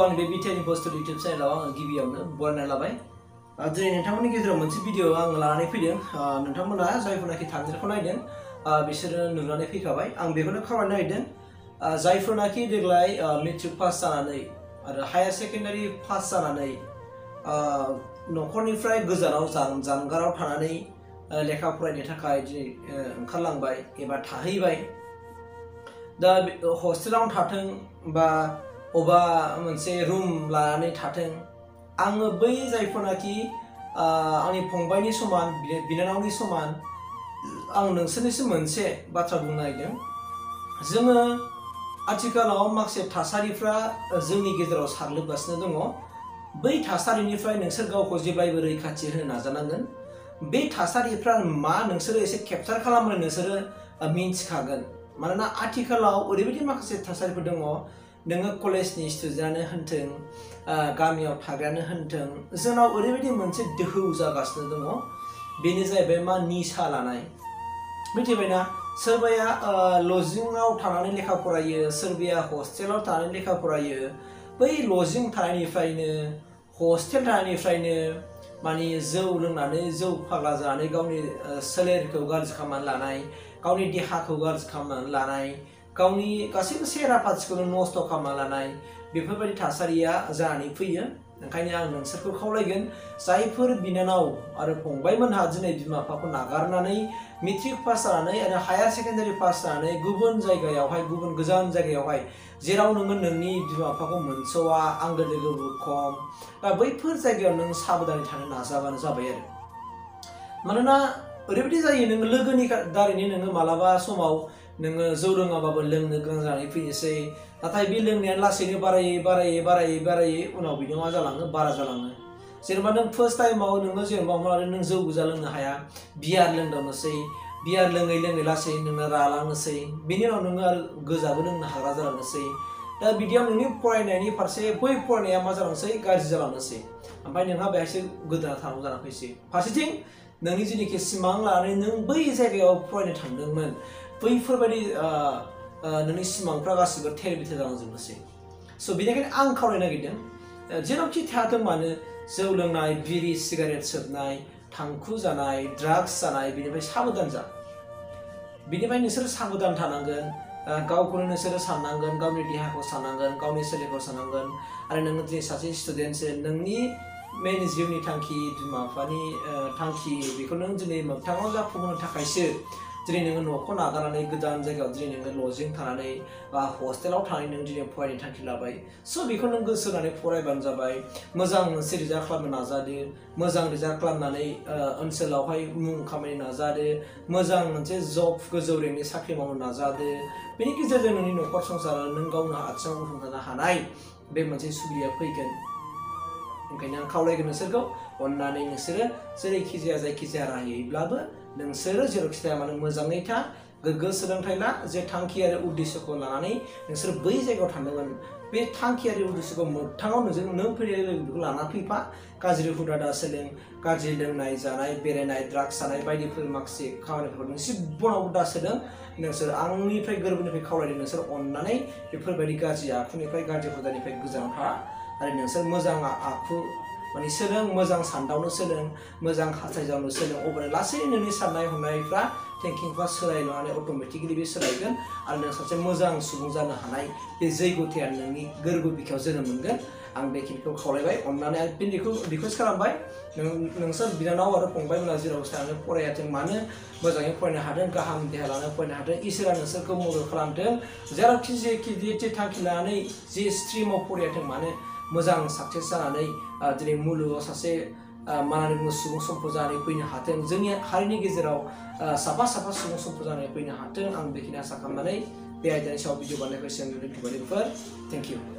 आंनि बे Btrinfostudio YouTube चेनेलाव आङो गिबियावनो बरायना लाबाय। दिनै नोंथांमोननि गेजेराव मोनसे भिडिअ आं लानानै फैदों। नोंथांमोना जायफोरनाखि थांनायखौ नायदों बिसोरो नुनानै फैखाबाय। आं बेखौनो खावलायनो नागिरदों जायफोरनाखि देग्लाय मेट्रिक पास जानानै आरो हायार सेकेन्डारि पास जानानै न'खरनिफ्राय गोजानाव जानगाराव थानानै लेखा फरायनो थाखाय दिनै ओंखारलांबाय एबा थाहैबाय। दा हस्टेलाव थाथों बा अबा मोनसे रुम लानानै थाथों, आङो बै जायफोरनाखि आंनि फंबायनि समान बिनानावनि समान आं नोंसोरनिसिम मोनसे बाथ्रा बुंनो नागिरदों। जोङो आथिखालाव माखासे थासारिफ्रा जोंनि गेजेराव साग्लोबगासिनो दङ। बै थासारिनिफ्राय नोंसोर गावखौ जेब्लायबो रैखाथि होनो नाजानांगोन। बे थासारिफ्रा मा नोंसोरो एसे केपचार खालामनो नोंसोरो मिन्थिखागोन। मानोना आथिखालाव ओरैबायदि माखासे थासारिफोर दङ, नोङो कलेजनि स्टुडेन्टआनो होनथों गामियाव थाग्रायानो होनथों, जोंनाव ओरैबायदि मोनसे दोहौ जागासिनो दङ। बेनो जाहैबाय मा निसा लानाय। मिथिबायना? सोरबाया लजिंआव थानानै लेखा फरायो, सोरबाया हस्टेलाव थानानै लेखा फरायो। बै लजिं थानायनिफ्रायनो हस्टेल थानायनिफ्रायनो माने जौ लोंनानै जौ फाग्ला जानानै गावनि सोलेरखौ गाज्रि खालामनानै लानाय, गावनि देहाखौ गाज्रि खालामनानै लानाय, गावनि गासैबो सेहेरा पाथिखौनो नस्थ' खालामना लानाय, बेफोरबायदि थासारिया जानानै फैयो। ओंखायनो आं नोंसोरखौ खावलायगोन, जायफोर बिनानाव आरो फंबायमोनहा दिनै बिमा बिफाखौ नागारनानै मेट्रिक पास जानानै आरो हायार सेकेन्डारि पास जानानै गुबुन जायगायावहाय, गुबुन गोजान जायगायावहाय जेराव नोङो नोंनि बिमा बिफाखौ मोनस'वा, आंगो लोगोबो खम, दा बैफोर जायगायाव नों साबधानै थानो नाजाबानो जाबाय आरो। मानोना ओरैबायदि जायो, नोङो लोगोनि दारैनो नोङो मालाबा समाव नोङो जौ लोङाबाबो लोंनो गोनां जानानै फैनोसै। नाथाय बे लोंनाया लासैनो बारायै उनाव बिनो मा जालाङो, बारा जालाङो। जेनेबा नों फार्स्ट टाइमाव नोङो जेनेबा नों जौ गोजा लोंनो हाया, बियार लोंदावनोसै, बियार लोङै लासै नोङो रालांनोसै, बेनि उनाव नोङो आरो गोजाबो लोंनो हाग्रा जालांनोसै। दा बिदियाव नोंनि फरायनायनि फारसे बै फरायनाया मा जालांनोसै, गाज्रि जालांनोसै। ओमफ्राय नोंहा बेहायसो गोदोना थानांगौ जाना फैसै। फारसेथिं नोंनि जेनोखि सिमां लानानै नों बै जायगायाव फरायनो थांदोंमोन, बैफोरबायदि नोंनि सिमांफ्रा गासिबो थेर बेथेर जालांजोबनोसै। स' बेनिखायनो आं खावलायनो नागिरदों, जेरावखि थायाथों मानो जौ लोंनाय, बिरि सिगारेट सोबनाय, थांखु जानाय, ड्राग्स जानाय, बेनिफ्राय साबधान जा। बेनिफ्राय नोंसोर साबधान थानांगोन। गावखौनो नोंसोरो साननांगोन, गावनि देहाखौ साननांगोन, गावनि सोलेरखौ साननांगोन। आरो नोङो दिनै सासे स्टुडेन्टसो, नोंनि मेन जिउनि थांखि, बिमा बिफानि थांखि, बेखौ नों दिनै मोगथाङाव जाफुंहोनो थाखायसो दिनै नोङो न'खौ नागारनानै गोदान जायगायाव दिनै नोङो लजिं थानानै बा हस्टेलाव थानानै नों दिनै फरायनो थांखि लाबाय। स' बेखौ नों गोसो होनानै फरायबानो जाबाय। मोजां मोनसे रिजाल्ट खालामनो नाजादो, मोजां रिजाल्ट खालामनानै ओनसोलावहाय मुं खामायनो नाजादो, मोजां मोनसे जब गोजौ रेंकनि साख्रि मावनो नाजादो। बेनि गेजेरजों नोंनि न'खर संसाराव नों गावनो आथिङाव गसंथानो हानाय बे मोनसे सुबिदाया फैगोन। ओंखायनो आं खावलायगोन नोंसोरखौ, अननानै नोंसोरो जेरैखिजाया जायखिजाया राहायैब्लाबो नोंसोरो जेरावखि थाया मानो मोजाङै था, गोग्गो सोलोंथाइ ला। जे थांखि आरो उद्देश्यखौ लानानै नोंसोर बै जायगायाव थांदोंमोन, बे थांखि आरो उद्देश्यखौ मोगथाङाव नों फैनाय लोगो बेखौ लाना फैफा। गाज्रि हुदा दा सोलों, गाज्रि लोंनाय जानाय, बेरायनाय, ड्राग्स जानाय बायदिफोर माखासे खामानिफोरखौ नों जिबनावबो दा सोलों। नोंसोर आंनिफ्राय गोरबोनिफ्राय खावलायदों, नोंसोर अननानै बेफोरबायदि गाज्रि आखुनिफ्राय, गाज्रि हुदानिफ्राय गोजानाव था। आरो नोंसोर मोजां आखु माने सोलों, मोजां सानदावनो सोलों, मोजां हास्थायजावनो सोलों। अब्लानो लासैनो नोंनि साननाय हनायफ्रा, थिंकिंफ्रा सोलायलांनानै अट'मेटिकेलि बे सोलायगोन। आरो नों सासे मोजां सुबुं जानो हानाय बे जैग'थाया नोंनि गोरबो बिखायाव जोनोम मोनगोन। आं बेखिनिखौ खावलायबाय। अननानै आं फिन बेखौ रिकुवेस्ट खालामबाय, नोंसोर बिनानाव आरो फंबायमोना जेराव थानानै फरायाथों मानो, मोजाङै फरायनो हाथों, गाहाम देहा लानानै फरायनो हाथों, इसोरा नोंसोरखौ मदद खालामथों। जेरावखि जे थांखि लानानै जे स्ट्रिमाव फरायाथों मानो, मोजां साक्सेस जानानै दिनै मुलुगाव सासे मा होननानै बुङो, सुबुं सम्पद जानानै फैनो हाथों। जोंनि हारिनि गेजेराव साफा सुबुं सम्पद जानानै फैनो हाथों। आं बेखिनि आसा खालामनानै बे आयदानि सायाव भिडिअ बानायनायखौ एसेयावनो दोनथ'बाय। Thank you.